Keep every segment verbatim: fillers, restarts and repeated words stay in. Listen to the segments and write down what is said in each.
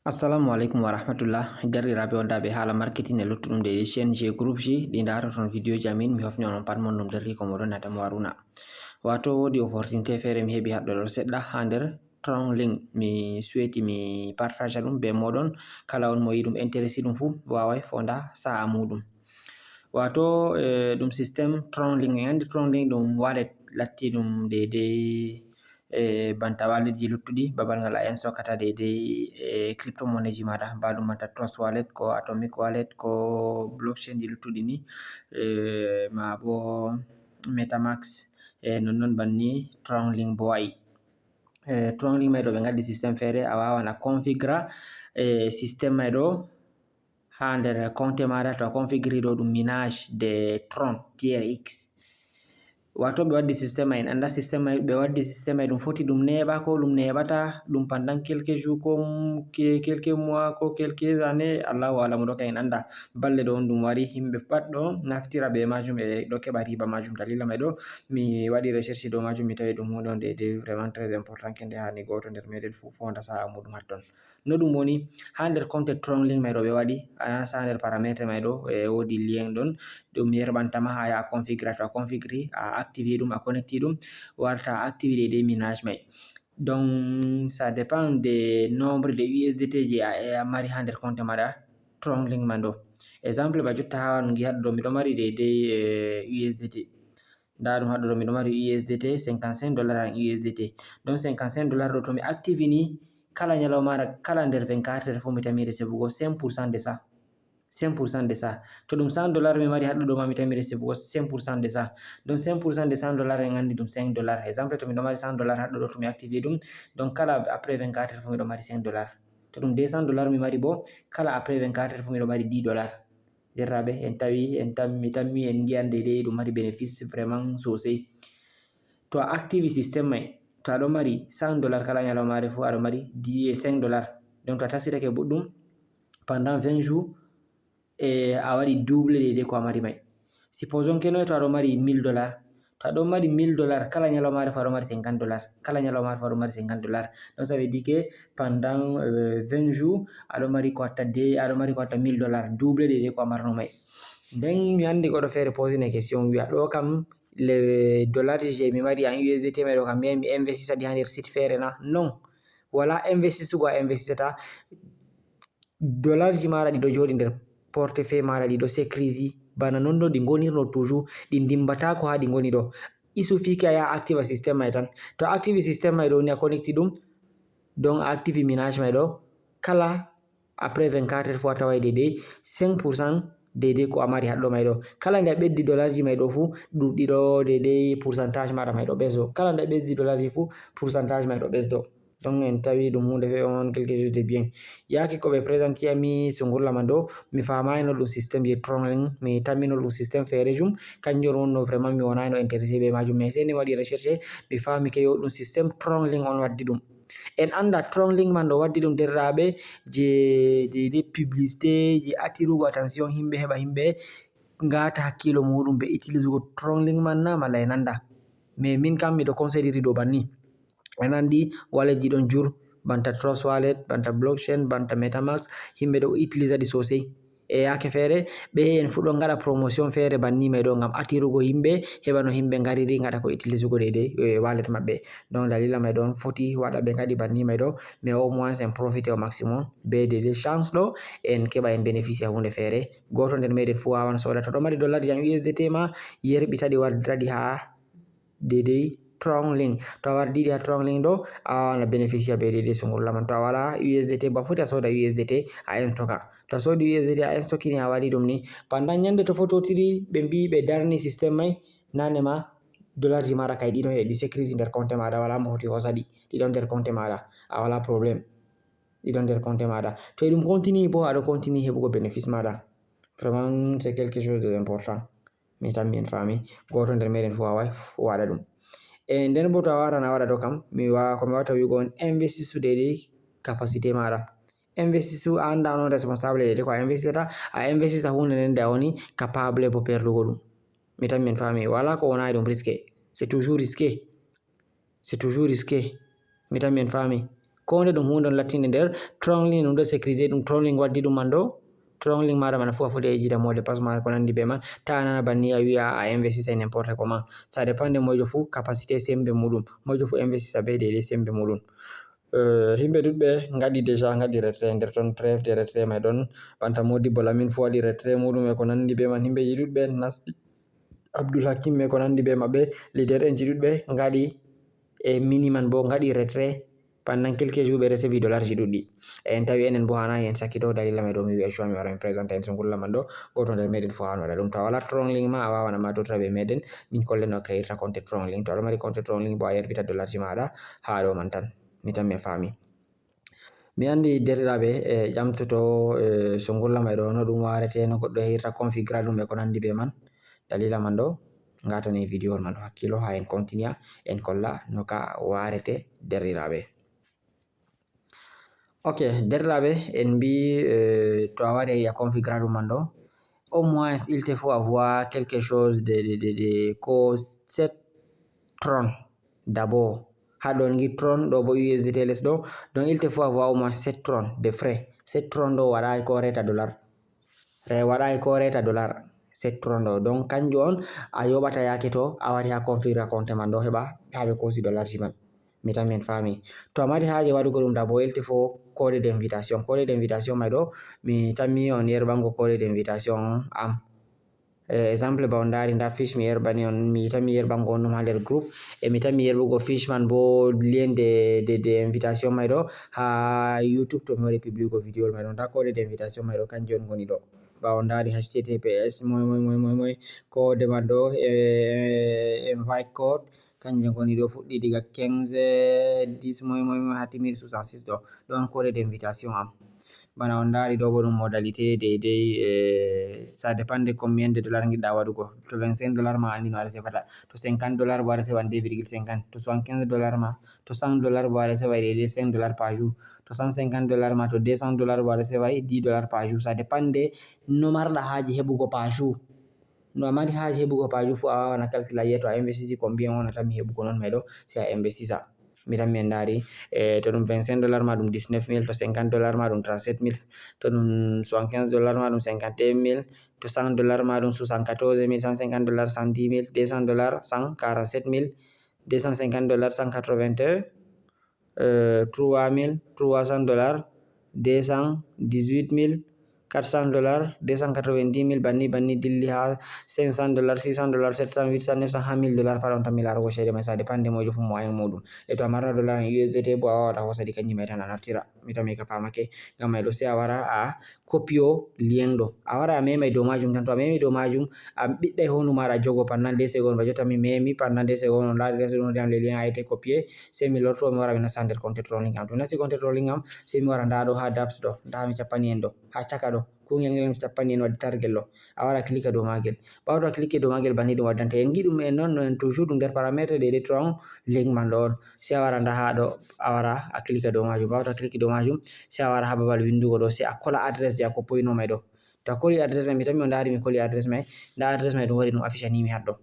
Assalamu alaikum wa rahmatullah. Derɗiraaɓe wondaaɓe haala marketing e luttuɗum ɗe C N G Group ji, ɗi ndaroton vidéo ji amin, mi hofni onon pat mon ɗum derriiko moɗon Adamu Haruna. Wato woodi opportunité feere mi heɓi haɗɗo ɗo seɗɗa haa nder Tronlink. Mi suweti mi partaja ɗum be moɗon. Kala on mo yiɗi ɗum, intéressé ɗum fuu, waaway fonda sa'a muɗum. Wato, eh, ɗum système Tronlink. En andi Tronlink ɗum wallet latti ɗum deydey, eh, banta wallet ji luttuɗi, babal ngal a installata deydey, eh, crypto monnaie ji maɗa, ba ɗum banta Trust Wallet, ko Atomic Wallet, ko blockchain ji luttuɗi ni, eh, ma bo Metamask, eh, nonnon banni Tronlink bo wa'i. Eh, Tronlink mai ɗo ɓe ngaddi système feere, a wawan a configura, eh, système mai ɗo haa nder compte maɗa. To a configuri ɗo ɗum minage de Tron T R X. Wato ɓe waddi système mai, en anda système mai, ɓe waddi système mai ɗum foti ɗum neeɓa ko ɗum neeɓata, ɗum pendant quelques jours ko m-, que-, quelques mois ko quelques années, Allahu a'lamu ɗo ka en anda. Balle ɗo on ɗum wari, himɓe pat ɗo naftira be majum e ɗo keɓa riba majum. Dalila mai ɗo mi waɗi recherche dow majum, mi tawi ɗum hunde on de, de vraiment très important, ke nde hani goto nder meɗen fu fonda sa'a muɗum hatton. No ɗum woni, haa nder compte Tronlink mai ɗo ɓe waɗi, a nasta haa nder paramètre mai ɗo, e woodi lien ɗon, ɗum yerɓanta ma haa a configura, to a configuri, a activi ɗum, a connecti ɗum, warta a activi deydey minage mai. Donc, ça dépend de nombre de U S D T je a, a mari haa nder compte maɗa Tronlink man ɗo. Exemple, ba jotta haa on ngi'ata ɗo, miɗo mari deydey, eh, U S D T. Nda ɗum haɗɗo ɗo, miɗo mari U S D T cinquante-cinq dollars en U S D T. Donc cinquante-cinq dollars ɗo to mi activi ni, kala ñalawmaare, kala nder vingt-quatre heures fof mi tammi recevugo cinq pour cent de ça. Cinq pour cent de ça. To ɗum cent dollars mi mari haɗɗo ɗo ma, mi tammi recevugo cinq pour cent de ça. Donc cinq pour cent de cent dollars en andi ɗum cinq dollars. Exemple to miɗo mari cent dollars haɗɗo ɗo, to mi activi ɗum, donc kala après vingt-quatre heures fof miɗo mari cinq dollars. To ɗum deux cents dollars mi mari bo, kala après vingt-quatre heures fof miɗo mari dix dollars. Derɗiraaɓe, en tawi, en tam-, mi tammi en ngi'an deydey ɗum mari bénéfice vraiment sosai. To a activi système mai, to aɗo mari cent dollars kala ñalawmaare fu, aɗo mari dix, cinq dollars. Donc to a tasitake boɗɗum pendant vingt jours, e a waɗi double deydey ko a mari mai. Supposons que no to aɗo mari mille dollars, to aɗo mari mille dollars, kala ñalawmaare fu aɗo mari cinquante dollars. Kala ñalawmaare fu aɗo mari cinquante dollars. Donc ça veut dire que pendant, euh, vingt jours, aɗo mari ko watta de, aɗo mari ko watta mille dollars, double deydey ko a marno mai. Nden mi andi goɗɗo feere posine question, wi'a ɗo kam le dollar je mi mari en U S D T mai ɗo kam, mi, mi investisa ɗi haa nder site feere na? Non. Wala investisugo a investita. Dollar ji maɗa ɗi ɗo jooɗi nder portefeuille maɗa, ɗi ɗo sécurisé. Bana non ɗo ɗi ngonirno toujours, ɗi ndimbatako haa ɗi ngoni ɗo. Il suffit que a yaha activa système mai tan. To a activi système mai ɗo ni, a connecti ɗum, donc a activi minage mai ɗo, kala après vingt-quatre heures fu a tawai deydey cinq pour cent deydey ko a mari haɗɗo mai ɗo. Kala nde a ɓeddi dollar ji mai ɗo fu, ɗuɗɗi ɗo deydey pourcentage maɗa mai ɗo ɓesdo. Kala nde a ɓesdi dollar ji fu, pourcentage mai ɗo ɓesdo. Donc en tawi ɗum hunde feere on quelque chose de bien. Yaake ko ɓe présenti ami sungurla man ɗo, mi faamaino ɗum système je Tronlink, mi tammino ɗum système feerejum, kanjum wonno vraiment mi wonaino intéressé be majum, mais sey nde mi waɗi recherche, mi faami ke yo ɗum système Tronlink on waddi ɗum. En anda Tronlink man ɗo waddi ɗum, derɗiraaɓe, je, je, je publicité, je attirugo attention himɓe, heɓa himɓe ngata hakkilo muɗum be utiliser go Tronlink man na, mala en anda. Mais min kam miɗo conseilliri ɗo banni. En andi wallet ji ɗon jur, banta Trust Wallet, banta blockchain, banta Metamask, himɓe ɗo utiliser ɗi sosai. E yaake feere, ɓe en fu ɗon ngaɗa promotion feere banni mai ɗo ngam attirugo himɓe, heɓa no himɓe ngariri ngaɗa ko utiliser go deydey, eh, wallet maɓɓe. Donc dalila mai ɗon foti waɗa ɓe ngaɗi banni mai ɗo, mais au moins en profite au maximum. Be deydey chance ɗo, en keɓa en bénéficier hunde feere. Goto nder meɗen fu wawan soda. To ɗo mari dollar ji an U S D T ma, yerɓita ɗi, warda ɗi ha deydey Tronlink. To a wardi ɗi ha Tronlink ɗo, a wawan a bénéficier be deydey sungurla man. To a wala U S D T ba, foti a soda U S D T a instoka. To a sodi U S D T a instokini, a waɗi ɗum ni, pendant ñande to fototiri, ɓe mbi ɓe darni système mai, nane ma dollar ji maɗa kay ɗi ɗon e ɗi sécurisé nder compte maɗa, wala mo foti hosa ɗi, ɗi ɗon nder compte maɗa, a wala problème. Ɗi ɗon nder compte maɗa. To e ɗum continue bo, aɗo continue heɓugo bénéfice maɗa. Vraiment, c'est quelque chose de important. Mi tammi en faami. Goto nder meɗen fu wawai waɗa ɗum. E nden bo to a waran a waɗa ɗo kam, mi wa-, ko mi wawata wi'ugo on, investisu deydey capacité maɗa. Investisu, a anda on responsable deydey ko a investita, a investita hunde nden nde a woni capable bo perdugo ɗum. Mi tammi en faami. Wala ko wonai ɗum risqué. C'est toujours risqué. C'est toujours risqué. Mi tammi en faami. Ko nde ɗum huunde on lattinde nder Tronlink, ɗum ɗo sécurisé, ɗum Tronlink waddi ɗum man ɗo. Tronlink maɗa mana fuu a foti a yejjita mot de passe ma ko nandi be man. Ta nana banni a wi'a a investisa e n'importe comment. Ça dépend de moijo fuu capacité sembe muɗum. Moijo fuu investisa be deidei sembe muɗum. Eh, himɓe ɗuɗɓe ngaɗi déjà, ngaɗi retrait nder ton, preuve de retrait mai ɗon. Banta Modibbo Lamin fuu waɗi retrait muɗum e ko nandi be man. Himɓeji ɗuɗɓe nasti. Abdul Hakim e ko nandi be maɓɓe. Leader en ji ɗuɗɓe ngaɗi e mini man bo ngaɗi retrait pendant quelques jours ɓe recevi dollar ji ɗuɗɗi. En tawi enen bo hanayi en sakkito dalila mai ɗo mi wi'a cuwa mi wara mi présenta en sungulla man ɗo. Goto nder meɗen fuu hawan waɗa ɗum. To a wala Tronlink ma a wawan amma tota be meɗen. Min kolle no a créirta compte Tronlink. To aɗo mari compte Tronlink bo a yerbita dollar ji maɗa ha ɗo man tan. Mi tammi a faami. Mi andi derɗiraɓe e ƴamtoto e sungulla mai ɗo no ɗum warete, no goɗɗo heirta configura ɗum e ko nandi be man. Dalila man ɗo ngatane video man ɗo hakkilo ha en continua en kolla no ka warete derɗiraɓe. Ok, derɗiraɓe en mbi eh, to a wari a configura ɗum man ɗo. Au moins il te faut avoir quelque chose de, de, de, de ko sept Tron d'abord. Ha ɗon gi Tron ɗo bo U S D T les ɗo. Donc il te faut avoir au moins sept Tron de frais. Sept Tron ɗo waɗa ko reta dollar. Re waɗa ko reta dollar. Sept Tron ɗo. Donc kanjum on a yoɓata yake to a wari ha configure compte man ɗo heɓa ha ɓe kosi dollar ji man. Mi tammi en faami. To a mari haaje waɗugo ɗum d'abord il te faut code d'invitation. Code d'invitation mai ɗo mi tammi on yerɓango code d'invitation am. Eh, exemple ba on ndaari nda fiche mi yerɓani on, mi yiɗan mi yerɓango on ɗum ha nder groupe. E mi yiɗan mi yerɓugo fiche man bo lien de, de, de invitation mai ɗo ha YouTube to mi waɗi publigo video mai ɗo. Nda code de invitation mai ɗo kanjum on ngoni ɗo. Ba on ndaari H T T P S moi moi moi moi moi code man ɗo e invite code. Kanjum ngoni ɗo fuɗɗi diga quinze dix moi moi moi hatti mille soixante-six ɗo. Ɗo on code d'invitation am. Bana on ndaari ɗo bo ɗum modalité deidei e ça dépend de combien de dollar ngiɗɗa waɗugo. To vingt-cinq dollar ma a andi no a recevata. To cinquante dollar bo a recevai deux virgule cinquante. To soixante-quinze dollar ma, to cent dollar bo a recevai deidei cinq dollar par jour. To cent cinquante dollar ma, to deux cents dollar bo a recevai dix dollar par jour. Ça dépend de no marɗa haaje heɓugo par jour. No a mari haaje heɓugo par jour fu a wawan a calcula a yi'a to a investisi combien on a tammi heɓugo non mai ɗo sai a investisa. Mi tammi en ndaari e to ɗum vingt-cinq dollar ma ɗum dix-neuf mille, to cinquante dollar ma ɗum trente-sept mille, to ɗum soixante-quinze dollar ma ɗum cinquante et un mille, to cent dollar ma ɗum soixante-quatorze mille, cent cinquante dollar cent dix mille, deux cents dollar cent quarante-sept mille, deux cent cinquante dollar cent quatre-vingt-un, euh, trois mille trois cents dollars, deux cent dix-huit mille quatre cents dollars, deux cent quatre-vingt-dix mille banni banni dilli ha cinq cents dollars, six cents dollars, sept cents, huit cents, neuf cents, ha mille dollars par on tan mi laarugo ceede mai ça dépend de moijo fu moyen muɗum. E to a marno dollar en U S D T bo a wawata hosadi kanji mai tan a naftira. Mi tammi ka famake ngam mai ɗo sai a wara a copio lien ɗo. A wara a memai dow majum tan. To a memi dow majum a ɓiɗɗai hondu maɗa a jogo pendant deux secondes. Ba jotta mi memi pendant deux secondes on laari les ɗum jam le lien a été copié. Sai mi lorto mi wara mi nasta nder compte Tronlink am. To mi nasti compte Tronlink am sai mi wara nda ɗo ha dApps ɗo. Nda mi cappani en ɗo ha caka ɗo. Kungel ngel mi cappani en waɗi targel ɗo. A wara a clika dow magel. Ɓawo to a cliki dow magel banni ɗum waddante en. Giɗum en non no en toujours ɗum nder paramètre ɗe ɗe Tronlink man ɗo on. Sai a wara nda ha ɗo a wara a clika dow majum. Ɓawo to a cliki dow majum sai a wara ha babal windugo ɗo sai a kola adresse je a koppoyino mai ɗo. To a koli adresse mai mi tammi on ndari mi koli adresse mai. Nda adresse mai ɗum waɗi ɗum afficha ni mi haɗɗo.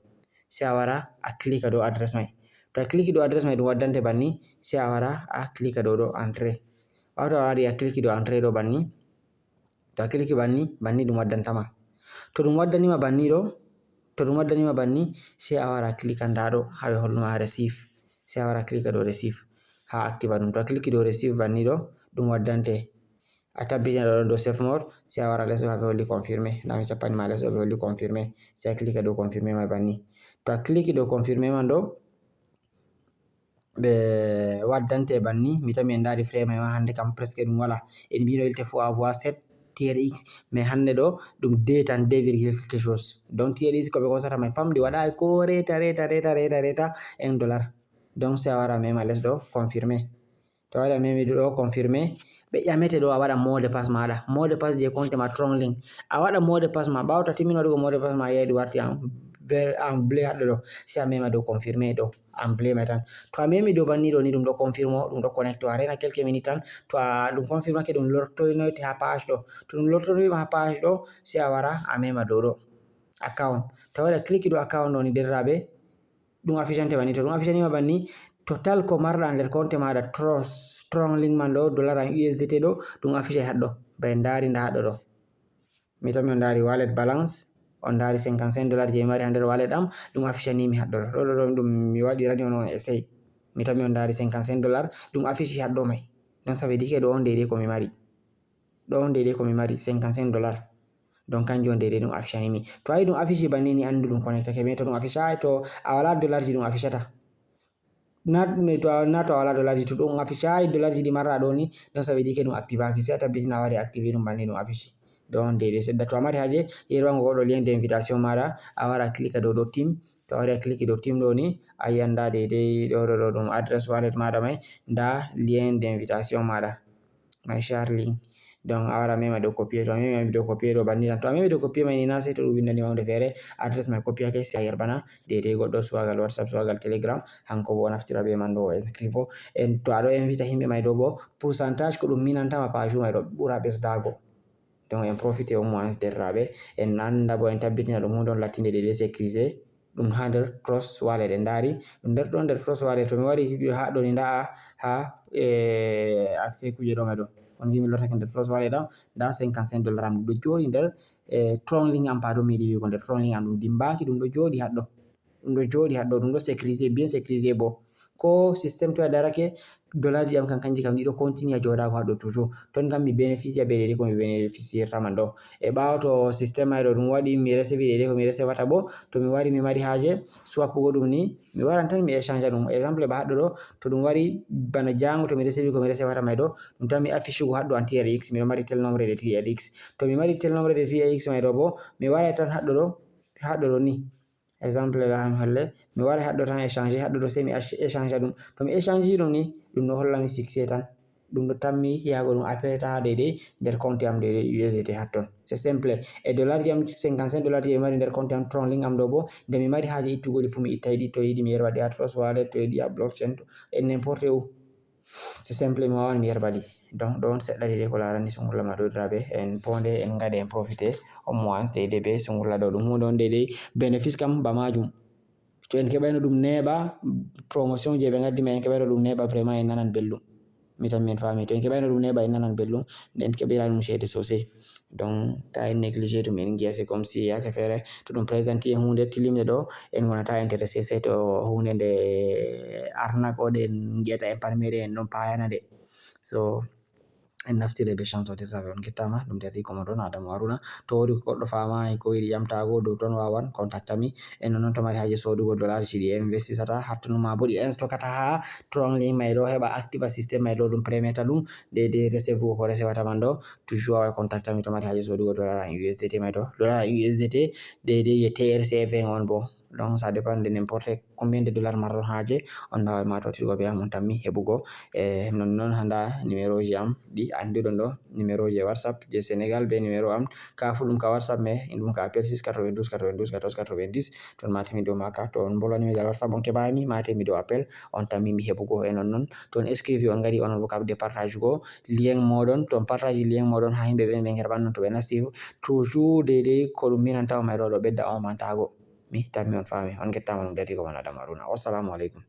Sai a wara a clika dow adresse mai. To a cliki dow adresse mai ɗum waddante banni sai a wara a clika dow ɗo entrée. Ɓawo to a wari a cliki dow entrée ɗo banni. To a cliki banni banni ɗum waddantama. To ɗum waddanima banni ɗo to ɗum waddanima banni sai a wara a clika nda ɗo ha ɓe holluma receive. Sai a wara a clika dow receive ha activa ɗum. To a cliki dow receive banni ɗo ɗum waddante. A tabbitina ɗo ɗon dow save more sai a wara les ɗo ha ɓe holli confirmé. Nda mi cappani ma les ɗo ɓe holli confirmé. Sai a clika dow confirmé mai banni. To a cliki dow confirmé man ɗo ɓe waddante banni mi tami en ndaari frais mai ma hande kam presque ɗum wala. En mbino il te faut avoir sept T R X mais hande ɗo ɗum deux tan deux virgule quelque chose. Donc T R X ko ɓe hosata mai famɗi waɗayi ko reta reta reta reta reta un dollar. Donc sai a wara mema les ɗo confirmé. To waɗi a memi ɗo confirmé ɓe ƴamete ɗo a waɗa mot de passe maɗa. Mot de passe je compte ma Tronlink a waɗa mot de passe ma ɓawo to a timmini waɗugo mot de passe ma a yi'ay ɗum warti en bleu haɗɗo ɗo. Sai a mema dow confirmé ɗo en bleu mai tan. To a memi dow banni ɗo ni ɗum ɗo confirme ɗum ɗo connecte a rena quelques minutes tan. To a ɗum confirmake ɗum lortoynoyte ha page ɗo. To ɗum lortoynoyma ha page ɗo sai a wara a mema dow ɗo account. To a waɗi a cliki dow account ɗo ni derraɓe ɗum affichante banni. To ɗum affichanima banni Total ko marɗa nder compte maɗa, tros tronling man ɗo, dollar an usdt ɗo, ɗum affiche haɗɗo. Bay ndaari nda haɗɗo ɗo. Mi tammi on ndaari wallet balance, on ndaari cinquante-cinq dollars je mi mari ha nder wallet am. Ɗum affiche ni mi haɗɗo ɗo ɗo ɗum mi waɗirani on on essai. Mi tammi on ndaari cinquante-cinq dollars, ɗum affiche haɗɗo may. Donc ça veut dire que ɗo on deydey ko mi mari. Ɗo on deydey ko mi mari, cinquante-cinq dollars. Donc kanjum on deydey ɗum affiche ni mi. To ayi ɗum affiche banni ni, andu ɗum connectake. Mais to ɗum affiche to a wala dollar ji, ɗum affichata. Na to a wala dollar ji, to ɗum affiche dollar ji ɗi marra ɗo ni, donc ça veut dire que ɗum activaki. Si a tabbitina a waɗi active ɗum banni, ɗum affiche. Ɗo on deydey sedda. To a mari haje yerwango goɗɗo lien d'invitation maɗa, a wara clique dow ɗo team. To a wari a clique dow team ɗo ni, a yiyan nda deydey ɗo ɗo ɗo ɗum adresse wallet maɗa may, nda lien d'invitation maɗa. My share link. Donc a wara mema dow copier, to a memi dow copier ɗo banni tan. To a memi dow copier may ni, na sey to ɗum windani ma hunde feere, adresse may copier ke, si a yerbana deydey goɗɗo, soit gal WhatsApp, soit gal Telegram, hanko bo o naftira be man ɗo o inscrive. En to a ɗo invita himɓe may ɗo bo, pourcentage ko ɗum minantama page may ɗo ɓura ɓesdago. Donc en profite au moins derraɓe, en anda bo en tabbitina ɗum hunde on lattinde deydey sécurisé. Ɗum ha nder Trust Wallet en ndaari. Ɗum nder ɗon nder Trust Wallet, to mi wari haɗɗo ni, nda ha, eh, accès kuje ɗo may ɗo. On gimi lortake nder Trust Wallet ɗam, nda cinquante-cinq dollars am ɗum ɗo jooɗi nder, eh, tronling am, pardon, mi yiɗi wi'ugo nder tronling am, ɗum dimbaaki, ɗum ɗo jooɗi haɗɗo. Ɗum ɗo jooɗi haɗɗo, ɗum ɗo sécurisé, bien sécurisé bo. Ko système to a darake, dollar ji am kan kanji kam ɗiɗo continue a jooɗago haɗɗo toujours. Ton kam mi bénéficie be deydey ko mi bénéficier taman ɗo. E ɓaawo to système may ɗo ɗum waɗi mi receive deydey ko mi recevata bo, to mi wari mi mari haje swappugo ɗum ni, mi waran tan mi échange ɗum. Exemple ba haɗɗo ɗo, to ɗum wari bana jango to mi receive ko mi recevata may ɗo, ɗum tan mi affiche go haɗɗo an T R X, miɗo mari tel nombre de T R X. To mi mari tel nombre de T R X may ɗo bo, mi waray tan haɗɗo ɗo, haɗɗo ɗo ni. Exemple la han holle, mi wara haɗɗo tan échange, haɗɗo ɗo sey mi ac-, échange ɗum. To mi échange ɗum ni, ɗum ɗo holla mi succès tan. Ɗum ɗo tammi yago ɗum appel ta deydey nder compte am deydey U S D T hatton. C'est simple. E dollar ji am cinquante-cinq dollars je mi mari nder compte am, tronling am ɗo bo, nde mi mari haje ittugo ɗi fu mi ittay ɗi, to yiɗi mi yerwa ɗi ha Trust Wallet, to yiɗi ha blockchain, to e n'importe où. C'est simple, mi wawan mi yerba ɗi. Donc ɗon seɗɗa deydey ko larani sungulla ma ɗo diraɓe, en ponde en ngade en profite au moins deydey be sungulla ɗo. Ɗum hunde on deydey bénéfice kam ba majum. To en keɓayno ɗum neeɓa, promotion je ɓe ngaddi ma, en keɓayno ɗum neeɓa, vraiment en nanan belɗum. Mi tammi en faami. To en keɓayno ɗum neeɓa, en nanan belɗum, en keɓira ɗum ceede sosai. Donc ta en négligé ɗum, en ngiya c'est comme si yake feere to ɗum présente en hunde tilimde ɗo, en wonata intéressé, sey to hunde nde arnaque o ɗe en ngiyata en parmere en ɗon payana nde. So en naftire be chance o derraɓe, on gettama. Ɗum derriko mon ɗon Adamu Haruna. To wodi goɗɗo faamayi ko yiɗi yamtago dow ton, wawan contacta mi. E non non to mari haje sodugo dollar ji ɗi investisata hatton ma bo ɗi stokata ha tronling may ɗo, heɓa activa système may ɗo, ɗum premiata ɗum deydey recevre ko recevata man ɗo. Toujours wawan contacta mi to mari haje sodugo dollar an U S D T may ɗo. Dollar an U S D T deydey je T R C vingt on bo. Donc ça dépend de n'importe combien de dollars marɗon haje, on wawan ma tawtirgo be am, on tammi heɓugo. E non non handa numéro ji am ɗi anduɗon ɗo, numéro je WhatsApp je Sénégal be numéro am. Ka fu ɗum ka WhatsApp, mais ɗum ka appel six quatre-vingt-douze quatre-vingt-douze quatorze quatre-vingt-dix. Ton matemi dow maka, to on mbolwanimi gal WhatsApp on keɓami, matemi dow appel, on tammi mi heɓugo. E non non ton inscrivi on ngari, onon bo ka de partage go lien moɗon, ton partage lien moɗon ha himɓe ɓen, ɓe herɓan non to ɓe nasti toujours deydey ko ɗum minanta on may ɗo, ɗo ɓedda on mantago. Mi tammi on faami, on gettama, ɗum dati ko man Adamu Haruna. Wassalamu aleykum.